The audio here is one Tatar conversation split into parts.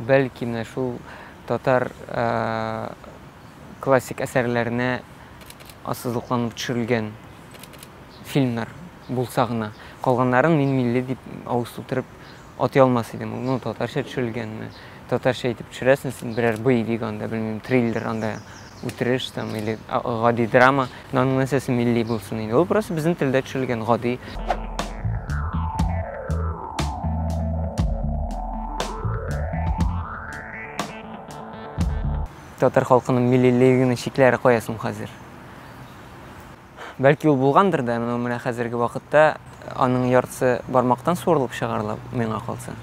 бәлки менә шул татар классик әсәрләренә ассызыкланып төшерелгән фильмнар булса гына. Калганнарын мин милли дип авыз тутырып атый алмас идем. Ну, татарча төшерелгәнме? Татарча итеп төшерәсең син берәр боевик анда, белмим, триллер анда, үтереш там или гади драма. Но аның нәрсәсе милли булсын инде? Ул просто безнең телдә төшерелгән гади. Татар халкының миллилегенең чикләре кая соң хәзер? Бәлки ул булгандыр да, но менә хәзерге вакытта аның яртысы бармактан суырылып чыгарыла, миңа калса.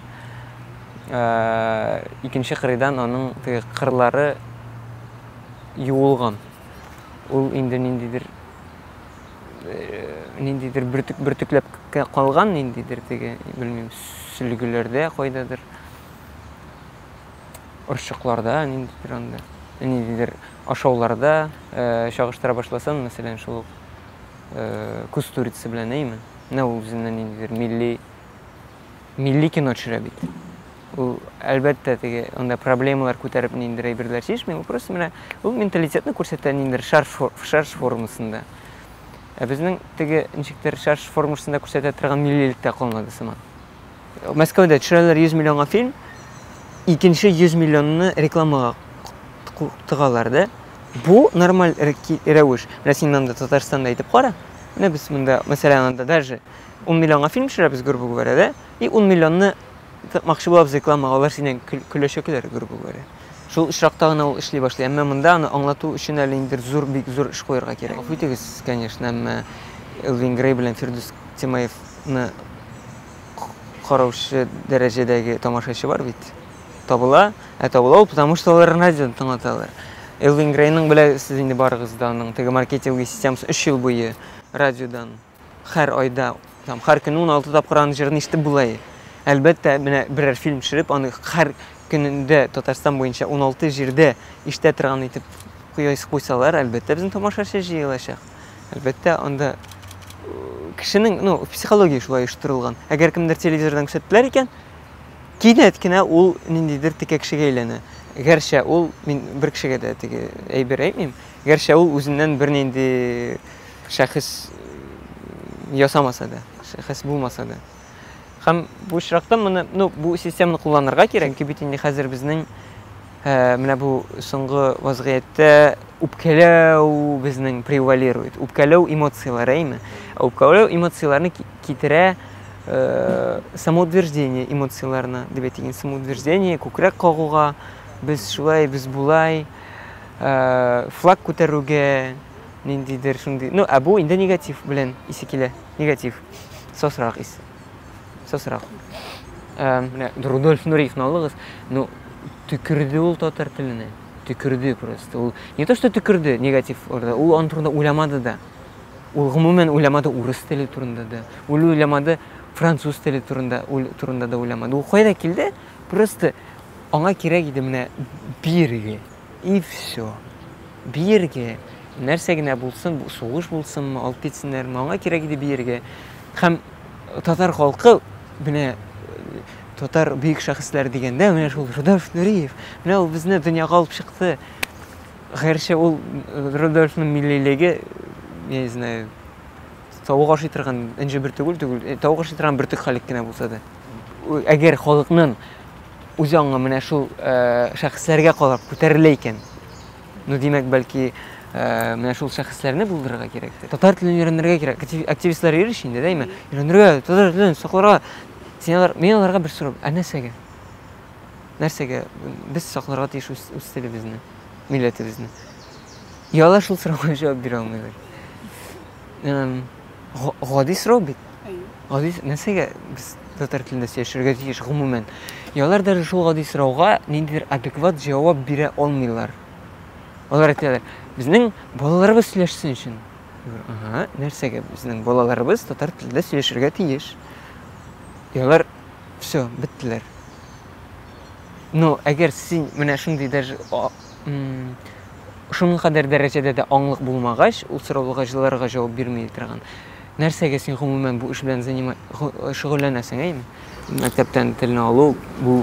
Икенче кырыйдан аның теге кырлары юылган. Ул инде ниндидер ниндидер бөртек бөртекләп калган, ниндидер теге, белмим, сөлгеләрдә кайдадыр. Орчыкларда ниндидер анда, ниндидер ашауларда чагыштыра башласаң, мәсәлән, шул ук Кустурица белән, әйме? Менә ул үзеннән ниндидер милли милли кино төшерә бит. Ул, әлбәттә, теге анда проблемалар күтәреп ниндидер әйберләр чишми, ул просто менә ул менталитетны күрсәтә ниндидер шарф шарж формасында. Ә безнең теге ничектер шарж формасында күрсәтә торган миллилек тә калмады сыман. Мәскәүдә төшерәләр 100 миллионга фильм, икенче 100 миллионны рекламага тыгалар да. Бу нормаль рәвеш. Менә син анда Татарстанда әйтеп кара. Менә без монда, мәсәлән, анда даже 10 миллионга фильм төшерәбез, грубо говоря, да? И 10 миллионны тыкмакчы булабыз рекламага, алар синнән көләчәкләр, грубо говоря. Шул очракта гына ул эшли башлый. Әмма монда аны аңлату өчен әле инде зур, бик зур эш куярга кирәк. Гафу итегез, конечно, әмма Элвин Грей белән Фирдүс Тимаевны караучы дәрәҗәдәге тамашачы бар бит. Табыла. Ә табыла ул, потому что алар радионы тыңлаталар. Элвин Грейның беләсез инде барыгыз да аның теге маркетинговый системасы 3 ел буе радиодан һәр айда, там, һәр көнне 16 тапкыр аның җырын ишетеп була. Әлбәттә, менә берәр фильм төшереп, аны һәр көнендә Татарстан буенча 16 җирдә ишетә торган итеп куйсалар, әлбәттә, безнең тамашачы җыелачак. Әлбәттә, анда кешенең, ну, психология шулай оештырылган. Әгәр кемдер телевизордан күрсәттеләр икән, кинәт кенә ул ниндидер текә кешегә әйләнә. Гәрчә ул, мин бер кешегә дә теге әйбер әйтмим, гәрчә ул үзеннән бернинди шәхес ясамаса да, шәхес булмаса да. Һәм бу очракта моны, ну, бу системаны кулланырга кирәк. Чөнки бит инде хәзер безнең менә бу соңгы вазгыятьтә үпкәләү безнең превалирует. Үпкәләү эмоцияләре, әйме? Ә үпкәләү эмоцияләрне китерә самоутверждение эмоцияләренә, дип әйтик, самоутверждение, күкрәк кагуга, без шулай, без болай, флаг күтәрүгә, ниндидер шундый. Ну, ә бу инде негатив белән исе килә. Негатив. Сосрак ис. Сосрак. Менә Рудольф Нуриевны алыгыз. Ну, төкерде ул татар теленә. Төкерде просто. Ул не то, что төкерде негатив орда, ул аның турында уйламады да. Ул гомумән уйламады урыс теле турында да. Ул уйламады француз теле турында, ул турында да уйламады. Ул кайда килде? Просто аңа кирәк иде менә биергә. И все. Биергә. Нәрсә генә булсын, сугыш булсынмы, алып китсеннәрме, аңа кирәк иде биергә. Һәм татар халкы менә татар бөек шәхесләр дигәндә, менә шул Рудольф Нуриев, менә ул безне дөньяга алып чыкты. Гәрчә ул Рудольфның миллилеге, я не знаю, тавык ашый торган энҗе бөртек түгел, тавык ашый торган бөртек хәлек кенә булса да. Әгәр халыкның үз аңы менә шул шәхесләргә карап күтәрелә икән, ну, димәк, бәлки, менә шул шәхесләрне булдырырга кирәктер. Татар телен өйрәнергә кирәк. Активистлар йөри инде, дәйме? Өйрәнергә, татар телен сакларга. Син алар, мин аларга бер сорау, ә нәрсәгә? Нәрсәгә без сакларга тиеш үз, үз телебезне, милләтебезне? И алар шул сорауга җавап бирә алмыйлар. Гади сорау бит. Гади, нәрсәгә без татар телендә сөйләшергә тиеш гомумән? И алар даже шул гади сорауга ниндидер адекват җавап бирә алмыйлар. Алар әйтәләр, безнең балаларыбыз сөйләшсен өчен. Ага, нәрсәгә безнең балаларыбыз татар телендә сөйләшергә тиеш? И алар все, беттеләр. Но әгәр син менә шундый даже шуның кадәр дәрәҗәдә дә аңлык булмагач, ул сорауларга җыларга җавап бирми торган. Нәрсәгә син гомумән бу эш белән занима шөгыльләнәсең, әйме? Мәктәптән телне алу бу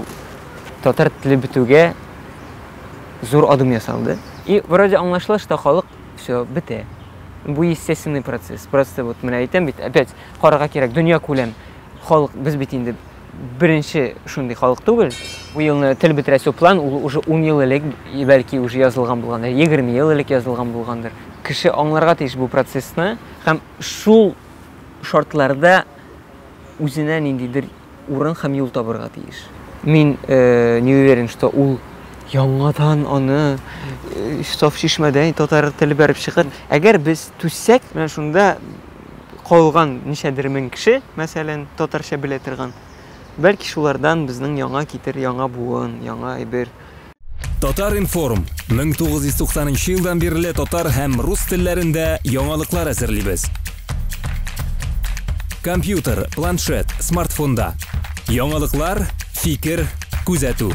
Татар теле бетүгә зур адым ясалды. И вроде аңлашыла, что халык все бетә. Бу естественный процесс. Просто вот менә әйтәм бит, опять карарга кирәк, дөнья күләм халык, без бит инде беренче шундый халык түгел. Бу елны тел бетерәсе план ул уже 10 ел элек, бәлки уже язылган булгандыр, 20 ел элек язылган булгандыр. Кеше аңларга тиеш бу процессны һәм шул шартларда үзенә ниндидер урын һәм юл табырга тиеш. Мин не уверен, что ул яңадан аны саф чишмәдән татар теле бәреп чыгар. Әгәр без түзсәк, менә шунда калган ничәдер мең кеше, мәсәлән, татарча белә торган, бәлки шулардан безнең яңа китер, яңа буын, яңа әйбер. Татар-информ 1990 елдан бирле татар һәм рус телләрендә яңалыклар әзерлибез. Компьютер, планшет, смартфонда. Яңалыклар, фикер, күзәтү.